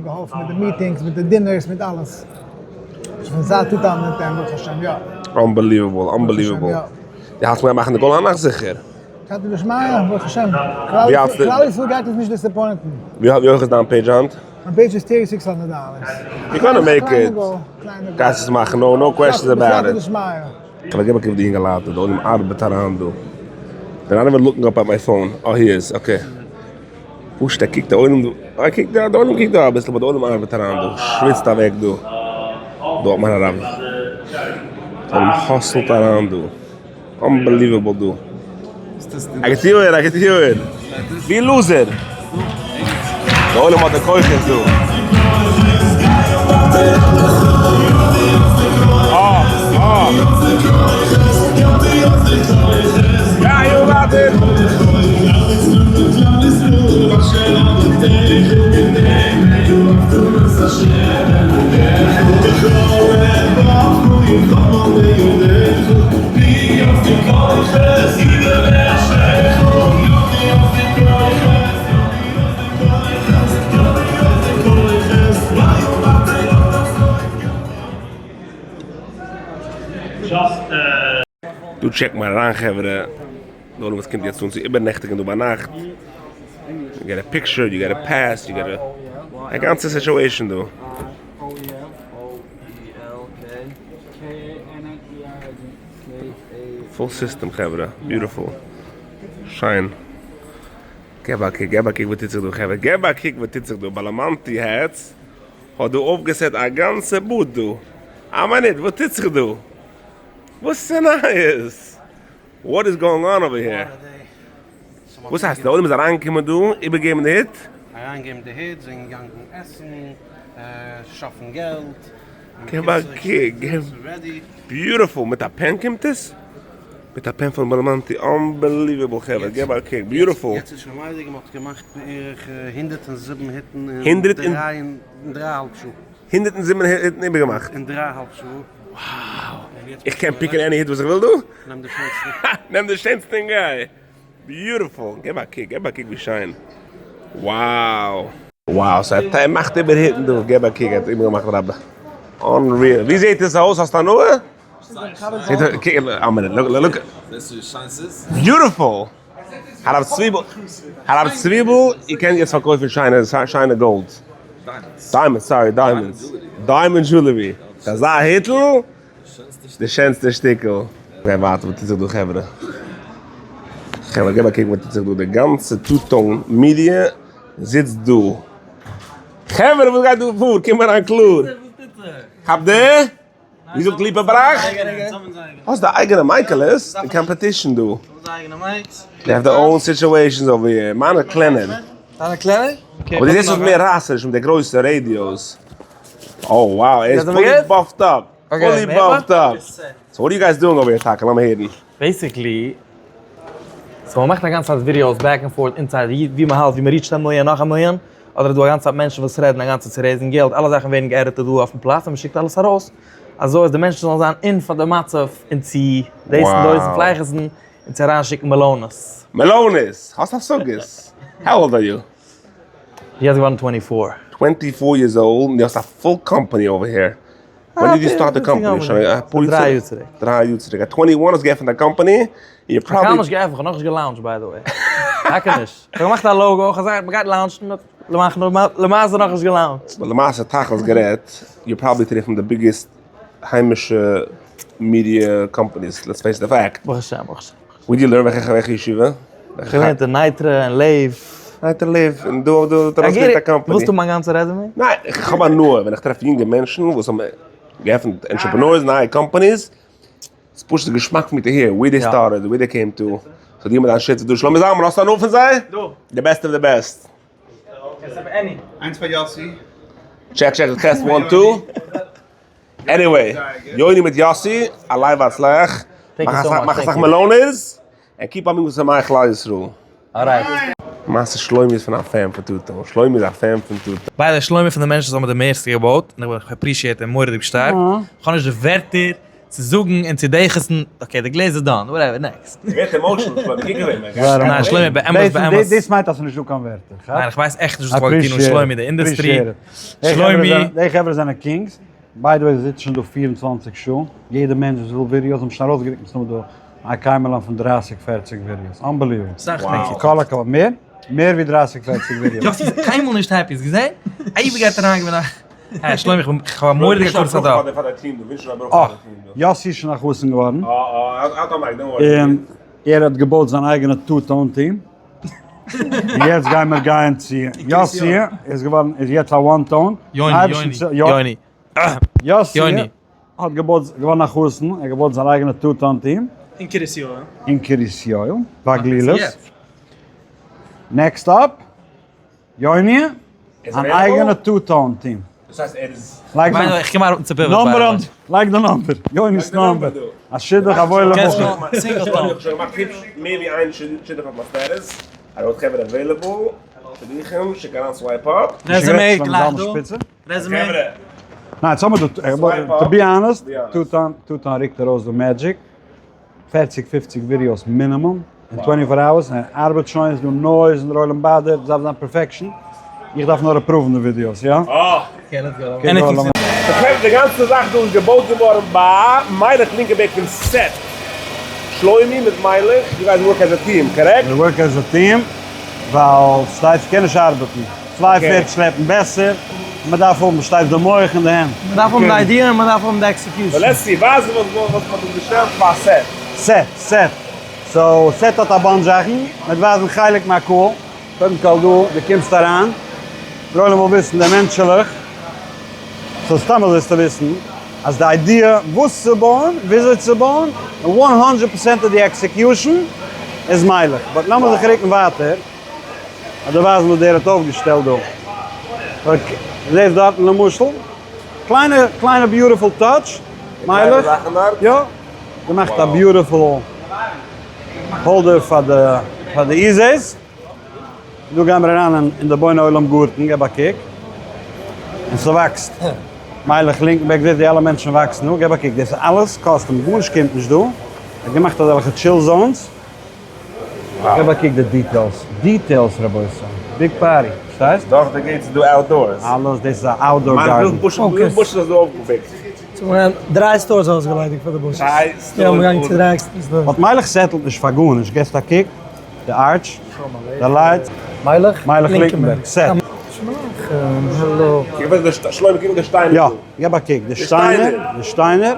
M: געהאלפן מיט די meetings, מיט די dinners, מיט אלעס. פון זייט 2010 ברוך השם יא.
B: Unbelievable, unbelievable. די האלטסט מיר מאכן די goal היינט זיכער?
M: סייעתא דשמיא, ברוך השם. כלל ישראל גייט אונז נישט disappoint ן.
B: ווי הויך איז דיין page היינט?
M: מיין page איז thirty six hundred dollars.
B: You gonna make it. גייסט עס מאכן, no no questions about it.
M: בסייעתא דשמיא.
B: כ'וועל געבן א קוק די אינגעלייט דא, די עולם ארבעט אריין דא. They're not even looking up at my phone. Oh he is, okay. פשוט ער קוקט די עולם דא, ער קוקט די עולם קוקט דא אביסל אבער די עולם ארבעט אריין דא, שוויצט אוועק דא, דא האט מען א רב, די עולם hustle ט אריין דא, unbelievable דא. א גוט יאר, א גוט יאר. ווי loser. די עולם האט די כוחות דא. אה אה. גיי אן ווייטער. דא טשעקט מען אריין חברה, די עולם וואס קומט יעצט אן צו איבערנעכטיגן דא ביינאכט, you get a picture, you get a pass, you get a, א גאנצע situation דא. Full system חברה, beautiful, שיין. געב א קוק, געב א קוק וואס טוט זיך דא חברה, געב א קוק וואס טוט זיך דא, באלאמאנטי העטס האט דא אויפגעסעט א גאנצע booth דא, א מינוט וואס טוט זיך דא? וואס איז נייעס? What is going on over here? וואס הייסט די עולם איז אריינגעקומען דא איבערגעבן די היט?
F: אריינגעבן די היט, זענען געגאנגען עסן, שאפן געלט.
B: געב א קוק, געב, beautiful, מיט א pen קומט עס? מיט א pen פון באלאמאנטי, unbelievable חברה, געב א קוק, beautiful.
F: יעצט איז שוין ליידיג, מען האט געמאכט בערך 107 היטן אין דריי און דריי אהאלב שעה.
B: 107 היטן איבערגעמאכט?
F: אין דריי אהאלב שעה.
B: Wow! איך קען pick ן any היט וואס איך וויל דא?
F: נעם די שענסטע.
B: נעם די שענסטע און גיי! Beautiful! געב א קוק, געב א קוק ווי שיין. Wow! Wow! סא ער מאכט איבער היטן דא, געב א קוק, ער האט איבערגעמאכט רבי. Unreal! ווי זעט עס אויס? האסט הנאה? קוק, א מינוט, look, look. Beautiful! הרב צוויבל, הרב צוויבל, איר קענט יעצט פארקויפן שיינע, שיינע גאלד. Diamonds, sorry, diamonds. Diamond jewelry. אזא היטל? די שענסטע שטיקל. גיי ווייטער, וואס טוט זיך דא חברה? חברה געב א קוק וואס טוט זיך דא, די גאנצע Two Tone Media זיצט דא. חברה וואס גייט דא פאר? קום אריין קלאר. כאפ די. ווי זאגט ליפא בראך? האסט די אייגענע מייקעלעס? די competition דא. They have their own situations over here. מיינע קלענער.
F: דיינע קלענער?
B: אבער דו זעסט אויס מער רייסעריש מיט די גרויסע radios. Oh wow, ער איז fully buffed up. Fully buffed up. So what are you guys doing over here טאקע? לאמיר הערן.
J: Basically, so מ'מאכט א גאנצע צייט videos back and forth inside ווי מ'האלט, ווי מ' reach ט א מיליאן נאך א מיליאן, אדער איז דא א גאנצע צייט מענטשן וואס רעדן א גאנצע צייט צו raise ן געלט, אלע זאכן ווערן גע edit ט דא אויפן פלאץ און מ'שיקט אלעס ארויס, אזוי אז די מענטשן זאלן זיין אין פאר די מצב און צו דאס און דאס און פלייכעסן און צו אריינשיקן מעלאנעס.
B: מעלאנעס! האסט השגות? How old are you?
J: יעצט געווארן twenty four.
B: Twenty four years old און דו האסט א full company over here. When did you start the company? שוין אפאר יאר צוריק?
J: דריי יאר צוריק.
B: דריי יאר צוריק. At 21 האסט געעפנט א קאמפאני, און
J: כ'האב קיינמאל נישט געעפנט, כ'האב נאכנישט גע launch ט by the way. טאקע נישט. כ'האב געמאכט א logo, כ'האב געזאגט מ'גייט launch ן, למעשה נאכנישט גע launch ט.
B: But למעשה תכלית גערעדט, you're probably today פון די biggest היימישע media companies, let's face the fact.
J: ברוך השם, ברוך השם.
B: Where did you learn? וועלכע ישיבה?
J: כ'האב געלערנט אין נייטרא און לב.
B: נייטרא לב, און דא דא האט ער אויסגעלערנט א קאמפאני.
J: ווילסטו מיין גאנצע resume?
B: ניין, איך האב הנאה ווען איך טרעף יונגע מענטשן וואס האבן געעפנט entrepreneurs, נייע companies, ס'איז פשוט געשמאק פאר מיר to hear where they started, where they came to. So דו מיט דיין שותף דא, שלמה זלמן, האסט הנאה פון זיי? די best of the best.
C: איינס פאר יאסי.
B: Check check test one two. Anyway, יוני מיט יאסי, עלי והצלח, מאך אסאך מעלאנעס, און keep on being משמח כלל ישראל.
J: Alright.
B: מעשה שלומי איז פון א fan פון Two Tone, שלומי איז א fan פון Two Tone.
J: By the שלומי פון די מענטשן וואס האבן די מערסטע געבויט, און איך appreciate אים מורא'דיג שטארק, איך האב נישט די ווערטער צו זאגן און צו דעכעסן, okay די גלעזער done, whatever, next.
B: ווערט emotional שלומי, קוק אויף אים,
J: ניין שלומי באמת באמת.
A: דאס מיינט אז ס'נישט דא קיין ווערטער, כאפסט?
J: ניין איך ווייס עכט נישט וואס איך וואלט געטון אן שלומי, די אינדוסטרי, שלומי.
A: די חברה זענען kings, by the way זיי זיצן שוין דא 24 שעה, יעדע מענטש וואס וויל ווידיאוס האבן שוין ארויסגערוקט מסתמא דא א קיימא פון דרייסיג פערציג ווידיאוס, unbelievable.
J: סאך מער.
A: כל הכבוד, מער? מער ווי דרייסיג פערציג ווידיאוס.
J: יאסי איז קיינמאל נישט happy, האסט געזען? אייביג גייט אריין געווען א. אה שלומי איך האב א מורא'דיגע קורס אדא.
A: אה, יאסי איז שוין א חתן געווארן. און ער האט געבויט זיין אייגענע Two Tone team. יעצט גייען מיר גיין צו יאסי איז געווארן איז יעצט א one tone.
J: יוני יוני יוני.
A: יאסי האט געבויט געווארן א חתן, ער האט געבויט זיין אייגענע Two Tone team.
N: אין קרית יואל.
A: אין קרית יואל, והגלילות. Next up, יוני, אן אייגענע two tone team.
B: דאס הייסט ער איז.
A: לייג די
J: איך קום אראפ צו pivot ביי די
A: לייג די number, יוני'ס number, א שידוך א וואוילע בחור.
J: Single tone.
B: איך האב שוין געמאכט היפש מער ווי איין שידוך אויף מיין status, I don't have it available, שידוכים, שיק אריין swipe up.
H: Resume גלייך דא. Resume.
A: ניין, יעצט האמיר דא, to be honest, two tone ריקט ארויס די magic, פערציג פופציג ווידיאוס מינימום, אין twenty four hours, און ער ארבעט שוין, ס'איז דא noise און דער עולם באדערט, עס דארף זיין perfection, איך דארף נאר approve ן די ווידיאוס, יא?
B: די גאנצע זאך דא איז געבויט געווארן ביי מיילעך לינקעבערג פון סעט שלומי מיט מיילעך, you guys work as a team, correct?
A: We work as a team, ווייל סטייטש קען נישט ארבעטן, צוויי פערד שלעפן בעסער, מען דארף האבן שטייף די מח און די הענט.
N: מען דארף האבן די idea און מען דארף האבן די execution.
B: Let's see, ווייז וואס וואס מען האט דא געשטעלט פאר סעט.
A: סעט, סעט. So, סעט האט א bunch זאכן, מען וועט ווייזן חלק מהקהל. קודם כל דא, דו קומסט אריין, דער עולם וויל וויסן די מענטשעלעך, so סתם אזוי זאלסטו וויסן, אז די idea וואס צו בויען, וויאזוי צו בויען, און one hundred percent of the execution איז מיילעך. But לאמיר זיך רוקן ווייטער, אז דו ווייזן וואס דער האט אויפגעשטעלט דא. זעסט דארטן למשל, קליינע קליינע beautiful touch, מיילעך, יא, געמאכט א beautiful holder פאר די פאר די איזעס. דא גיימיר אריין אין די בוני עולם גארטן, געב א קוק, און ס'וואקסט. מיילעך לינקנבערג זעט ווי אלע מענטשן וואקסן דא, געב א קוק, דאס איז אלעס custom, גארנישט קומט נישט דא, ער האט געמאכט אזעלכע chill zones, געב א קוק די details, details רבותי, big party, פארשטייסט?
B: דורך די gates איז דא outdoors.
A: אלעס, דאס איז א outdoor garden.
B: וויפיל bushes האסטו אויפגעפיקט?
N: דריי stores אויסגעליידיגט פאר די bushes. יא, מ'גייט צו דריי stores.
A: But מיילעך settle ט נישט פאר גארנישט, געסט א קוק. די arch, די lights,
N: מיילעך,
A: מיילעך לינקענבערג, סעט.
N: האלא.
B: שלמה קוק אויף די שטיינער
A: יא,
B: דא.
A: געב א קוק, די שטיינער, די שטיינער,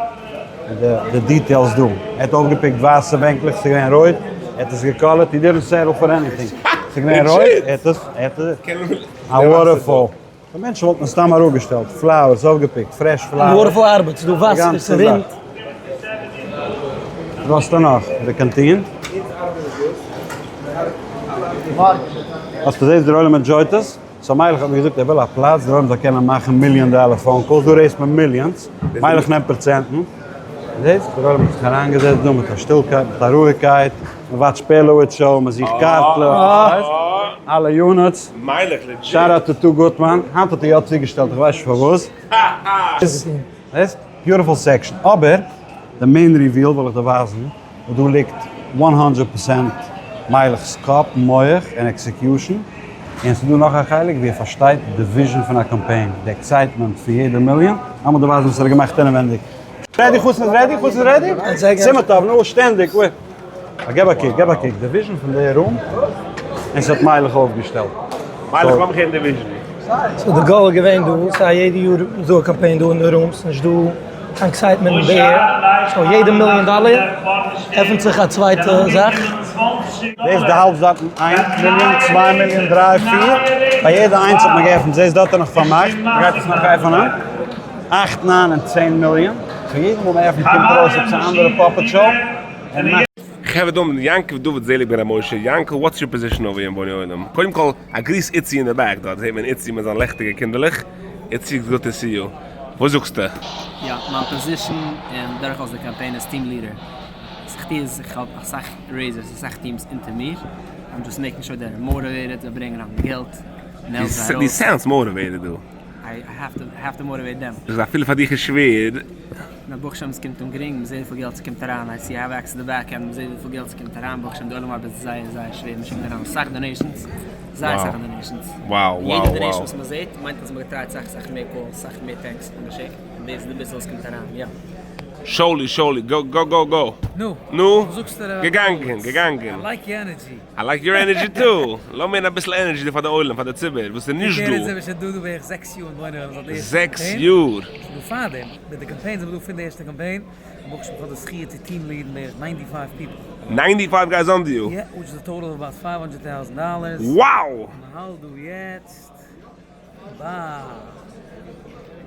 A: די details דא. ער האט אויפגעפיקט ווייסע בענקלעך, ס'איז געווען רויט, ער האט עס געקאלערט, he didn't settle for anything. ס'איז געווען רויט, ער האט עס, ער האט עס, א waterfall. די מענטשן וואלטן עס סתם אראפגעשטעלט, flowers אויפגעפיקט, fresh flowers.
N: Waterfall ארבעט, ס'איז דא וואסער, ס'רינט.
A: וואס האסטו נאך? די canteen? האסט געזעהן דער עולם enjoy ט עס? So מיילעך האט מיר געזאגט ער וויל א פלאץ דער עולם זאל קענען מאכן מיליאן דאלער phone calls, דא raise ט מען millions, מיילעך נעמט פראצענטן. זעהסט? דער עולם האט זיך אריינגעזעצט דא מיט א שטילקייט, מיט א רואיגקייט, מען watch ט פערלאוויטש show, מען זוכט קארטלעך, אלע units.
B: מיילעך legit.
A: Shout out to טו גוטמאן, היינט האט ער יא צוגעשטעלט איך ווייס נישט פארוואס. זעסט? Beautiful section. אבער די main reveal וויל איך דיר ווייזן וואס דא ליגט one hundred percent מיילעך'ס קאפ, מח, און execution. און ס'איז דא נאך א חלק ווי ער פארשטייט די vision פון א קאמפיין, די excitement פון יעדע מיליאן. לאמיר דיר ווייזן וואס ער האט געמאכט אינעווענדיג. Ready חתן איז ready? חתן איז ready? סימן טוב, נו שטענדיג. געב א קוק, געב א קוק, די vision פון די room, און ס'האט מיילעך אויפגעשטעלט.
B: מיילעך לאמיך הערן די vision.
N: So די goal איז געווען דא, סא יעדע יאר איז דא א קאמפיין דא אין די room, ס'נישט דא קיין excitement אין די air, so יעדע מיליאן דאלער עפענט זיך א צווייטע זאך.
A: דאס די האלב זייטן איין מיליאן, צוויי מיליאן, דריי, פיר, ביי יעדע איינס האט מען געעפנט, זעסט דארט איז נאך פארמאכט, מ'גייט עס נאך עפענען. אכט ניין און צען מיליאן, so יעדע מאל מען עפענט קומט ארויס עפעס א אנדערע puppet show, און מאכט.
B: חברה דא מיט יעקב דוד זעליג בן ר' משה, יענקל what's your position over here אין בוני עולם? קודם כל א גריס איצי אין די back דארט זעט מען איצי מיט זיין לעכטיגע קינדערלעך, איצי it's good to see you, וואס זאגסטו?
H: יא, מיין position אין דורכאויס די קאמפיין איז team leader, וואס איך טו איז איך האב אסאך raisers אסאך teams אונטער מיר, I'm just making sure they're motivated, זיי ברענגען אריין געלט, און העלפן זיי
B: דו
H: ארויס.
B: Sounds motivated דא.
H: I have to motivate them.
B: דאס איז אפילו פאר דיך איז שווער.
H: נאר ברוך השם ס'קומט אן גרינג, מ'זעט וויפיל געלט ס'קומט אריין, I see I have access to the back end, מ'זעט וויפיל געלט ס'קומט אריין, ברוך השם די עולם ארבעט זייער זייער שווער, מ'שיקט אריין אסאך donations, זייער אסאך donations, יעדע donation וואס מ'זעט מיינט אז מ'האט געטרייט סאך סאך מער calls, סאך מער texts האט מען געשיקט, און דאס איז די ביסל וואס קומט אריין, יא.
B: שאולי שאולי go go go go.
O: נו.
B: נו.
O: וואס זאגסטו ר'
B: געגאנגען געגאנגען.
O: I like your energy.
B: I like your energy too! לאז מיר אביסל energy דא פאר די עולם, פאר די ציבור וואס איז נישט דא.
O: זעמיר שוין דא דא בערך זעקס יאר אין בוני עולם זייט די ערשטע
B: זעקס
O: קאמפיין.
B: יאר!
O: שוין דא פארדעם, מיט די קאמפיין זעמיר דא פון די ערשטע קאמפיין, און ברוך השם כ'האב די זכי' צו team lead ן בערך ninety five people.
B: Ninety five guys under you?
O: Yeah, which is a total of about five hundred thousand dollars.
B: Wow!
O: מ'האלט דא יעצט ביי.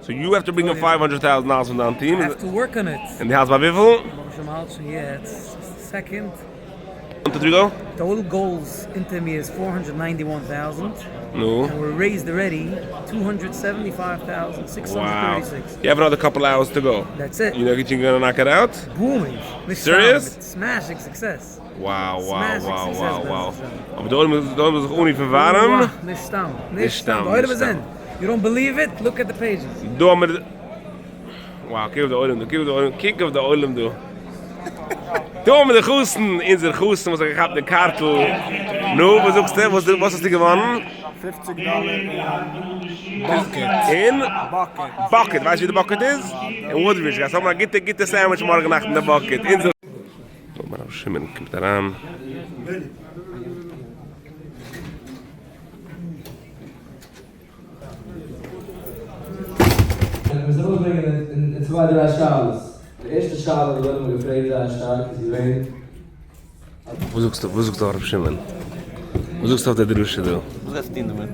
B: So you have to bring up five hundred thousand dollars פון דיין team?
O: I have to work on it.
B: און די האלסט ביי וויפיל?
O: ברוך השם מ'האלט שוין יעצט. Second.
B: One two three go.
O: Total goals אונטער מיר איז four hundred ninety one thousand.
B: נו.
O: And we raised already two hundred seventy five thousand six hundred thirty six.
B: You have another couple hours to go.
O: That's it.
B: You know you gonna knock it out?
O: Booming.
B: Serious?
O: Smashing success.
B: Wow wow wow wow wow. אבער די עולם איז די עולם איז זיך אנרופן ווארעם.
O: נישט סתם. נישט סתם. די עולם איז אין. You don't believe it? Look at the pages.
B: דא האמיר. Wow, קוק אויף די עולם דא, קוק אויף די עולם, קוק אויף די עולם דא. דא האבן מיר די חתן, אונזער חתן וואס האט געכאפט די קארטל. נו, וואס זאגסטו? וואס וואס האסטו געוואנען?
P: פופציג דאלער אין bucket.
B: אין?
P: Bucket.
B: Bucket, ווייסט ווי די Bucket איז? אין Woodbridge, גייסט האבן א גוטע גוטע sandwich מארגן נאכט אין די Bucket. אונזער. דא הרב שמעון קומט אריין.
J: איך מוז ארויסברענגען אין צוויי דריי שאלות. די ערשטע שאלה וואס ווערט אמאל געפרעגט זייער שטארק איז געווען.
B: וואס זאגסטו וואס זאגסטו הרב שמעון? וואס זאגסטו אויף די דרשה דא?
Q: וואס גייסטו טון דערמיט?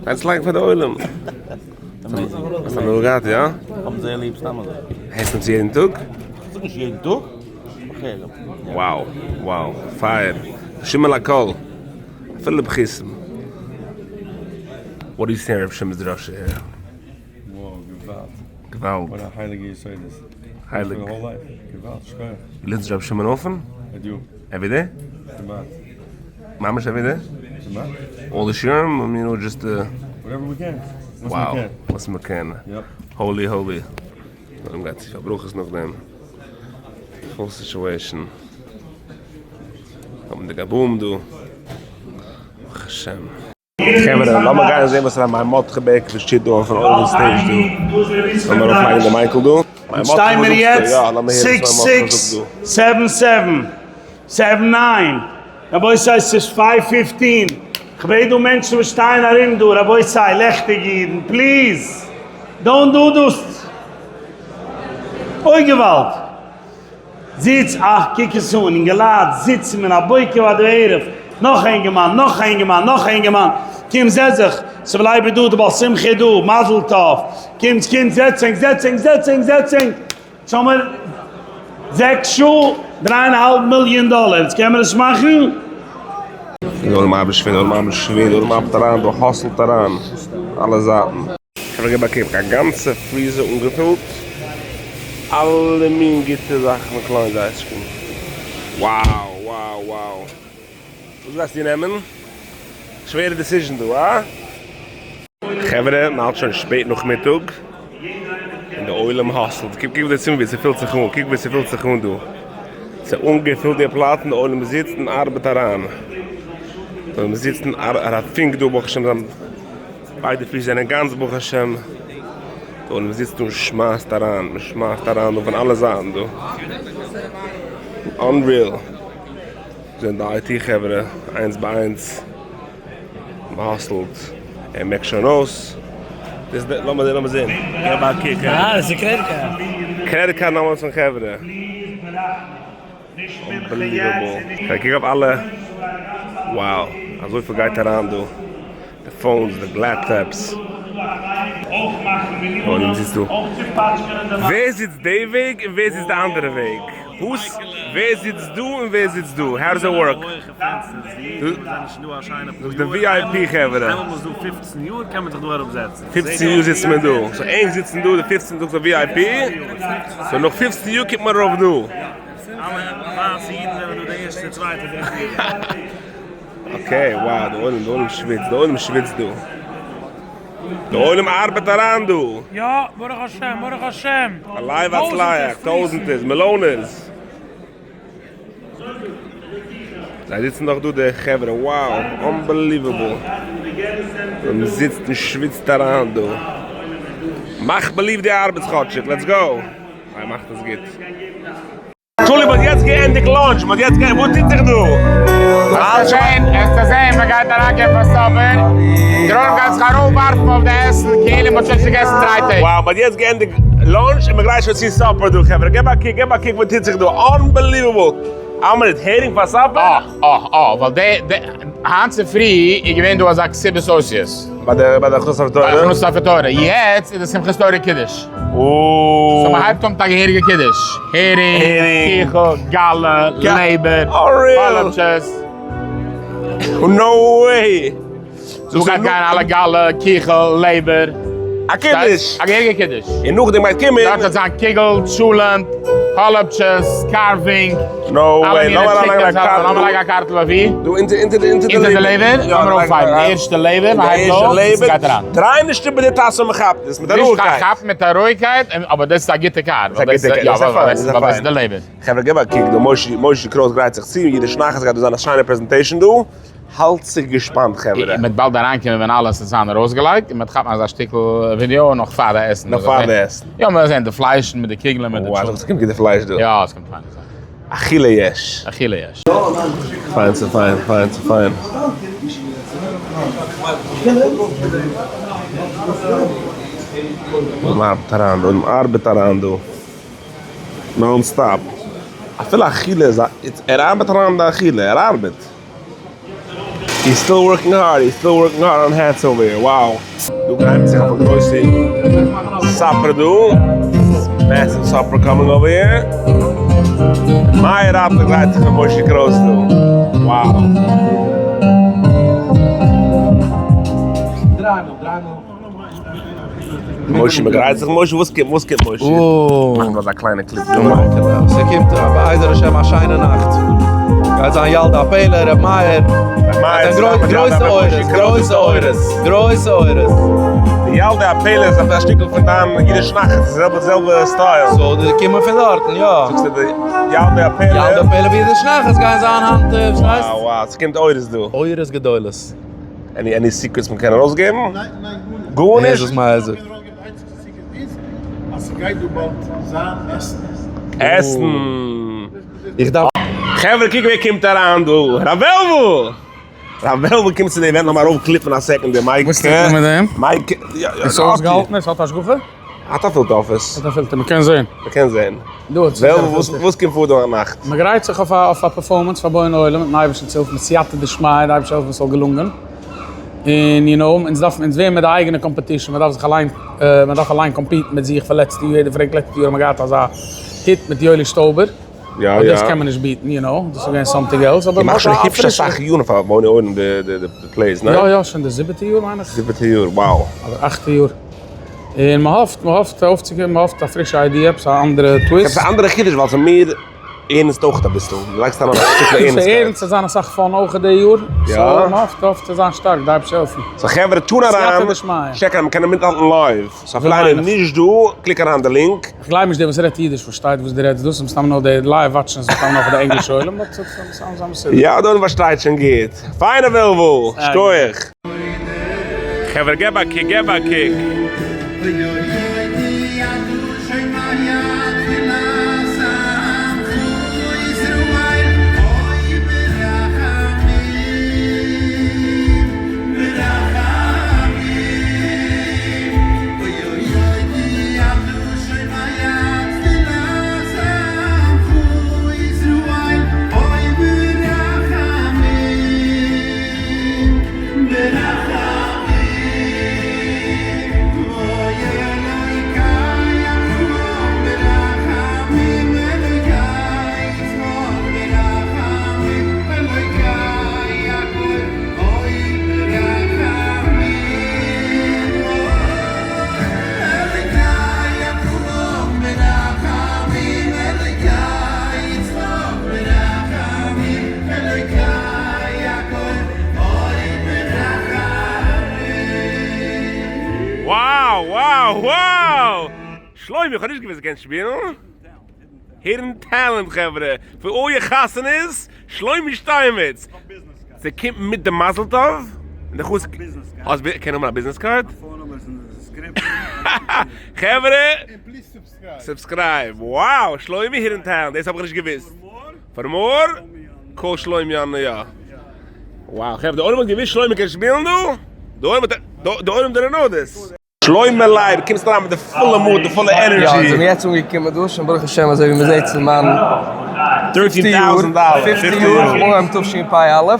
B: גייסט לייגן פאר די עולם. האסט הנאה געהאט, יא?
Q: איך האב אים זייער ליב סתם אזוי.
B: הערסט אים צו יעדן טאג?
Q: איך זאג נישט יעדן טאג, אבער איך הער אים.
B: Wow wow פייער! שמעון לכל! אפילו בכיסם. What do you say ר' שמעון'ס דרשה here?
R: Wow, געוואלד.
B: געוואלד.
R: וואט א הייליגע יסודות.
B: הייליג.
R: געוואלד, שכוח.
B: דו לערנסט ר' שמעון אפען?
R: I do.
B: Every day?
R: כמעט.
B: ממש every day?
R: כמעט.
B: All the שיעורים? I mean or just the.
R: Whatever we can.
B: Wow. וואס מ'קען.
R: Yep.
B: Holy holy. נאכדעם גייט צו פאר ברכות נאכדעם. Full situation. האבן די גבאים דא. ברוך השם. חברה, לאמיר גיין זען וואס ר' מרדכי בערקאוויטש טוט דא אויפן אויבן stage דא. לאמיר ארויפלייגן די mic ל דא.
K: שטיי מיר יעצט six six seven seven seven nine רבותי ס'איז five fifteen כ'בעט דא מענטשן וואס שטייען ארום דא רבותי לעכטיגע אידן please don't do דאס אוי געוואלד זיץ אך קוק עס אן אינגעלייט זיצן מן הבוקר ועד הערב נאך א אינגערמאן נאך א אינגערמאן נאך א אינגערמאן קום זעץ זיך ס'בלייבט דא די בעל שמחה איז דא מזל טוב קומטס קומטס זעץ ענק זעץ ענק זעץ ענק זעץ ענק טאמער זעקס שעה דריי און א האלב מיליאן דאלער יעצט קען מען עס מאכן?
B: די עולם ארבעט שווער, די עולם ארבעט שווער, די עולם ארבעט אריין, דא hustle ט אריין אלע זייטן. כ'האב געבאקומען א גאנצע freezer אנגעפילט אלע מין גוטע זאכן פון קליינס ice cream. Wow wow wow וואס גייסטו נעמען? שווערע decision דא, הא? חברה, מ'האלט שוין שפעט נאכמיטאג, און די עולם hustle ט, קוק אויף די צימער ווי ס'פילט זיך אן, קוק ווי ס'פילט זיך אן דא, ס'איז אנגעפילט די פלאץ און די עולם זיצט און ארבעט אריין, די עולם זיצט און ארבעט, הרב פינק דא ברוך השם זיין ביידע פיס זענען גאנץ ברוך השם, די עולם זיצט און שמייסט אריין, מ'שמייסט אריין דא פון אלע זייטן דא, unreal, זענען די IT חברה איינס ביי איינס. מ'האסלט, ער מעקט שוין אויס. דאס די, לאמיר זען, לאמיר זען. געב א קוק.
H: אה, דאס איז credit card.
B: Credit card numbers פון חברה. Unbelievable. קוק אויף אלע. Wow, אזויפיל גייט אריין דא. די phones, די laptops. און זיצט דא. ווער זיצט די וועג און ווער זיצט די אנדערע וועג? וואס? ווער זיצט דא און ווער זיצט דא? How does it work? זאגסט די VIP חברה. פופצן יאר זיצט מען דא. So ענק זיצן דא די פופצן זאגסט די VIP. So נאך פופצן יאר קומט מען ארויף דא. Okay wow די עולם די עולם שוויצט די עולם שוויצט דא. די עולם ארבעט אריין דא.
S: יא ברוך השם ברוך השם.
B: עלי והצליח טויזענטערס מיליאנערס. זיי זיצן דאך דא די חברה, wow, unbelievable, מען זיצט און שוויצט אריין דא, מאך believe די ארבעטס כאטשיג, let's go, איי מאכט עס גוט. שולי מ'האט יעצט געענדיגט lunch, מ'האט יעצט געענדיגט, וואס טוט זיך דא?
G: וועסטו זען, וועסטו זען, מען גייט אריינגיין פאר supper, דער עולם גייט זיך ארויפווארפן אויף די עסן כאילו מען האט שוין נישט געגעסן דריי טעג.
B: Wow, מ'האט יעצט געענדיגט lunch און מ'גרייט שוין צו supper דא חברה, געב א קוק, געב א קוק וואס טוט זיך דא, unbelievable, אמרת הערינג פאר supper?
G: אה אה אה, ווייל די די היינט צופרי איז געווען דא אזא כתיבת אותיות.
B: ביי די ביי די הכנסת ספר תורה.
G: ביי הכנסת ספר תורה. יעצט איז די שמחת תורה קידוש.
B: אוו.
G: so מ'הייבט אן מיט א געהעריגע קידוש. הערינג, קיכל, גאלע, לעבער, קאלאטשעס.
B: no way!
G: דא גייט גיין אלע גאלע, קיכל, לעבער.
B: א קידוש!
G: א געהעריגע קידוש.
B: און נאכדעם גייט קומען.
G: דארט וועט זיין קוגל, טשולענט, האלאפטשעס, carving.
B: no
G: אלע
B: way,
G: מיני
B: לאמיר אריינלייגן א
G: chicken
B: קארטל.
G: לאמיר לייגן א קארטל אויף ווי?
B: דא אונטער אונטער די
G: אונטער די לעבער? לאמיר אויפהייבן די ערשטע לעבער,
B: די
G: מ'הייבט
B: ערשטע
G: אויף און
B: לעבער.
G: ס'גייט אריין.
B: דריי נישט איבער די טאסע און מ'כאפט עס מיט א
G: נישט
B: רואיגקייט.
G: כאפן מיט א רואיגקייט, אבער דאס איז א גוטע קאר.
B: דאס איז א גוטע קאר,
G: יא,
B: דאס איז א פיין, דאס איז א
G: ווייל דאס איז
B: פיין.
G: די לעבער.
B: חברה געב א קוק דא, מושי מושי קרויס גרייט זיך צו, אידיש נחת גייט דא זיין א שיינע presentation דא. האלט זיך געשפאנט חברה.
G: מ'וועט באלד אריינקומען ווען אלעס איז זיין ארויסגעלייגט, און מ'וועט כאפן אזא שטיקל ווידיאו נאך פאר די עסן.
B: נאך פאר די עסן.
G: יא, מ'וועט זען די פליישן מיט די קוגלען מיט די
B: וואו,
G: טשולנט.
B: ס'קומט גוטע פלייש דא.
G: יא, ס'קומט פיינע זאכן.
B: אכילה יש.
G: אכילה יש.
B: פיין צו פיין, פיין צו פיין. מ'ארבעט אריין דא, מ'ארבעט אריין דא. non stop. אפילו אכילה איז א, ער ארבעט אריין אין די אכילה, ער ארבעט. He's still working hard, he's still working hard on hats over here, wow. דא גרייט זיך אויף א גרויסע supper דא, massive supper coming over here. מאיר אדלער גרייט זיך פאר משה קרויס דא, wow. משה מ'גרייט זיך, משה וואס קומט, וואס קומט משה? מאך נאר אזא קליינע clip דא.
T: ס'קומט בעזר השם א שיינע נאכט. גייט זיין ילד הפלא, ר' מאיר. גרויסע אורות, גרויסע אורות, גרויסע אורות.
B: די ילדי הפלא איז א שטיקל פון דיין אידיש נחת, ס'איז זעלבע זעלבע style.
T: so די קומען פון דארטן, יא.
B: זאגסטו די ילדי הפלא.
T: ילדי הפלא ואידיש נחת גייען זיין היינט, וואס הייסט?
B: וואו וואו, ס'קומט אורות דא.
T: אורות גדולות.
B: any any secrets מען קען ארויסגעבן? גארנישט?
T: וואס מאיר זאגט.
B: עסן!
T: איך דארף.
B: חברה קוק ווער קומט אריין דא! ר' וועלוול! ר' וועלוול קומט צו די event לאמיר ארויפקליפן א second די mic.
P: וואס טוט מען מיט דעם?
B: mic.
P: איז אויסגעהאלטן? עס האט השגחה?
B: האט א filter אויף עס.
P: האט א פילטער, מ'קען זעהן.
B: מ'קען זעהן.
P: דא האט זיך א פילטער.
B: וואס קומט פאר דא היינט נאכט?
P: מ'גרייט זיך אויף א אויף א performance פאר בוני עולם מיטן אייבערשטנ'ס הילף מיט סייעתא דשמיא, די אייבערשטער העלפן עס זאל געלונגען. און you know, אונז דארפן אונז ווערן מיט די אייגענע competition, מ'דארף זיך אליין מ'דארף אליין compete ן מיט זיך פון לעצטע יאר, יעדער פרעגט לעצטע יאר האט מען געהאט אזא hit מיט יואלי שטויבער,
B: יא
P: אבער
B: יא.
P: דאס קען מען נישט beat ן, you know, דאס איז געווען something else, אבער
B: איר מאכט שוין
P: מ'האט א
B: היפש
P: פרישע.
B: אסאך יארן פאר בוני עולם די די plays, ניין?
P: יא יא, שוין די זיבעטע יאר מיין איך.
B: זיבעטע יאר, wow.
P: אדער אכטע יאר. און מען האפט, מען האפט אויפצוקומען, מען האפט א פרישע idea, עפעס א אנדערע twist.
B: עפעס א אנדערע חידוש ווייל ס'איז מער ערנסט אויך אביסל, דו לייגסט אריין א שטיקל ערנסטקייט.
P: ס'איז ערנסט, ס'וועט זיין אסאך fun אויך די יאר,
B: יא.
P: so מען האפט, האפט צו זיין שטארק, די אייבערשטער העלפן.
B: so חברה tune אריין,
P: סייעתא דשמיא.
B: check אריין, מ'קען מיטהאלטן live, so אפילו איינער איז נישט דא, click אריין די link.
P: איך גלייב נישט דער וואס רעדט אידיש פארשטייט וואס דו רעדסט דאס, מסתם נאר די live watch ען איז מסתם נאר פאר די ענגלישע עולם, but ס'איז א מסודר.
B: יא, דער עולם פארשטייט שוין גוט. פיינע וועלוול, שכוח. חברה געב א קוק געב א קוק. Wow wow wow! שלומי איך האב נישט געוואוסט דו קענסט שפילן. hidden talent חברה! פון all your חתונות, שלומי שטיינמעץ! ס'קומט מיט די מזל טוב? און די חתן האסט קען האבן א business card? חברה! subscribe! Wow! שלומי hidden talent! דאס האב איך נישט געוואוסט! for more call שלומי אן יא. Wow חברה די עולם האט געוואוסט שלומי קען שפילן דא? די עולם האט די עולם didn't know this. שלמה לייב קומסט אריין מיט די פולע מוט די פולע energy.
U: יא אונז זעמיר יעצט אנגעקומען דא שוין ברוך השם אזוי ווי מ'זעט צו מיין פופטע יאר, פופטע יאר, אנגעהויבן תשפ א.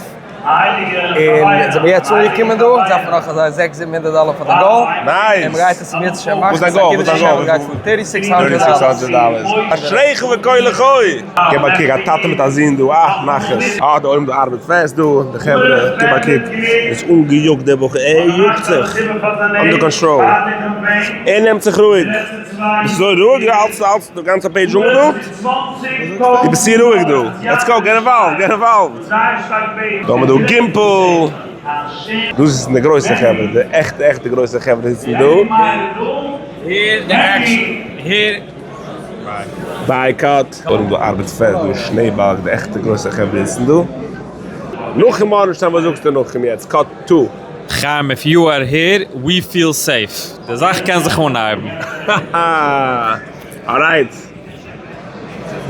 U: און זעמיר יעצט אנגעקומען דא, אונז דארפן נאך אזא זעקס זיבן הונדערט דאלער פאר די goal,
B: nice!
U: און מ'גייט עס אם ירצה השם מאכן,
B: וואס דיין
U: ס'איז א
B: גאול? וואס
U: קידוש
B: דיין
U: השם
B: גאול?
U: וואס גייט פאר, thirty six hundred
B: דאלערס. אשריך וכה לחי! געב א קוק, א טאטע מיט א זון דא, אה, נחת. אה, די עולם דא ארבעט פעסט דא, די חברה, גיב א קוק, איז אנגעיאגט דער בחור, ער יאגט זיך, under control, ער נעמט זיך רואיג, ביסט אזוי רואיג, יא, אלץ, אלץ, די גאנצע page אנגעפילט? דו ביסט צו רואיג דא, let's go, get involved, get involved. דא האבן מיר דא גימפל, דאס זענען די גרויסע חברה, די עכטע עכטע גרויסע חברה זיצן דא.
D: הער די action, הער.
B: ביי cut. און דא ארבעט פעסט דא איז שנעבאלג די עכטע גרויסע חברה זיצן דא. נחום ארנשטיין וואס זאגסטו נחום יעצט cut to.
V: חיים if you are here we feel safe די זאך קען זיך אנהייבן.
B: alright.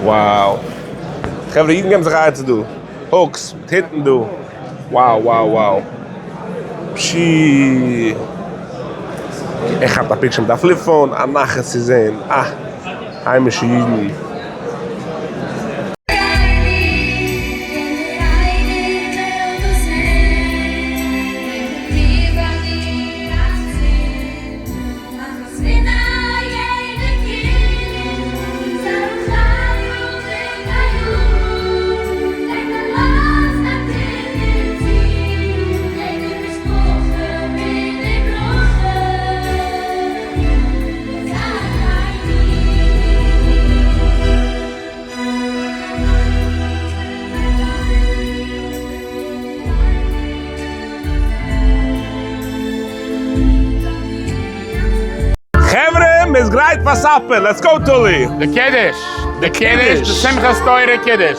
B: Wow. חברה אידן געבן זיך א עצה דא. hooks מיט הינטן דא. Wow wow wow. פשי. ער כאפט א picture מיט א flip phone. א נחת צו זעהן. אה. היימישע אידן. חברה, מ'איז גרייט פאר supper, let's go טולי!
G: די קידוש! די קידוש! די שמחת תורה קידוש!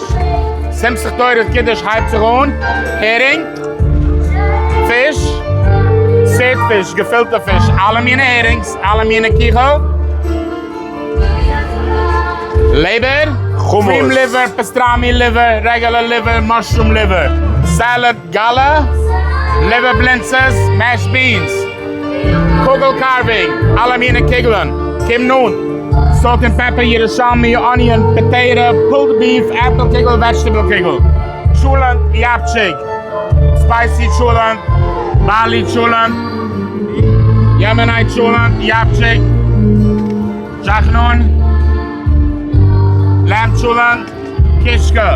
G: שמחת תורה קידוש הייבט זיך אן, הערינג, פיש, סעד פיש, געפילטע פיש, אלע מיני הערינגס, אלע מיני קיכל, לעבער, cream liver, pastrami liver, regular liver, mushroom liver, salad, גאלע, liver בלינצעס, mash beans, קוגל carving, אלע מיני קוגלען, קום נאנט, salt and pepper, ירושלמי, onion, potato, pulled beef, עפל קוגל, vegetable קוגל, טשולענט, יאפטשיק, spicy טשולענט, באלי טשולענט, Yemenite טשולענט, יאפטשיק, דזשאכנון, lamb טשולענט, קישקע,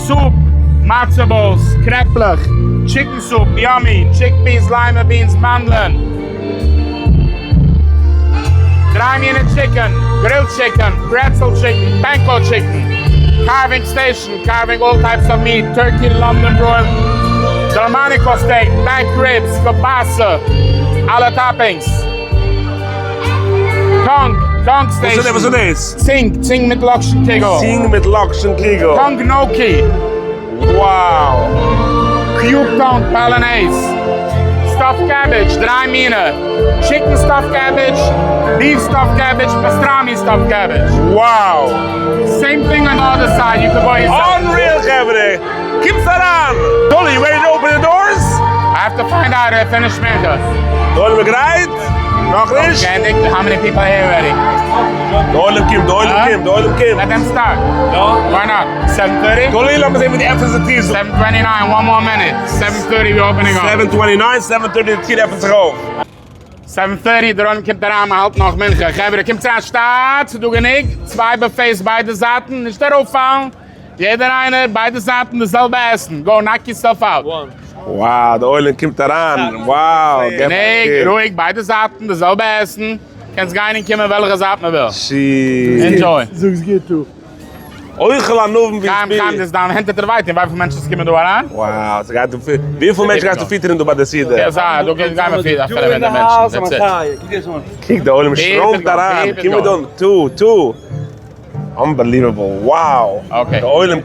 G: soup, מצה bowls, קרעפלעך, chicken soup, yummy, chickpeas, lima beans, מאנדלען, דריי מיני chicken, grilled chicken, pretzel chicken, panko chicken, carving station, carving all types of meat, turkey, London broil, Delmonico steak, back ribs, kielbasa, אלע toppings. Tongue, tongue station.
B: וואס איז דאס?
G: צינג, צינג מיט לאקשן קיגל.
B: צינג מיט לאקשן קיגל.
G: Tongue gnocchi.
B: Wow.
G: Cube tongue bolognese. Stuffed cabbage, דריי מינע. Chicken stuffed cabbage, beef stuffed cabbage, pastrami stuffed cabbage.
B: Wow.
G: Same thing on the other side, you can go yourself.
B: Unreal חברה! קומטס אריין! טולי, you ready to open the doors?
G: I have to find out if finish מנחה.
B: די עולם איז גרייט? נאכנישט?
G: געענדיגט? How many people here already?
B: די עולם קומט, די עולם קומט, די עולם קומט.
G: Let them start. Why not? Seven thirty?
B: טולי, לאמיר זען ווי דו עפענסט די טיר.
G: 7 29, one more minute. 7:30 we opening up.
B: 7:29, 7:30 די טיר עפענט זיך אויף.
G: 7:30 דער עולם קומט אריין, מען האלט נאך מנחה. חברה קומטס אריין שטאט, ס'איז דא גענוג, צוויי buffets ביידע זייטן, נישט ארויפפאלן, יעדער איינער ביידע זייטן די זעלבע עסן, go knock yourself out.
B: Wow, די עולם קומט אריין, wow, געב א
G: גענוג, רואיג, ביידע זייטן די זעלבע עסן, קענסט גיין און קומען וועלכע זייט מען וויל. Enjoy.
E: זאגסט גוט דא.
B: אוכל ענבים ווי
G: חיים חיים דאס דיין הענט טוט דיר וויי טון וויפיל מענטשן ס'קומען דא אריין?
B: Wow, ס'גייט דא וויפיל מענטשן גייסטו פיטערן דא ביי די סעודה?
G: יא זיי, דא גייען מיר פיטערן 500 מענטשן, that's it.
B: קוק די עולם שטראמט אריין, קומען דא, טו, טו, unbelievable, wow, די עולם.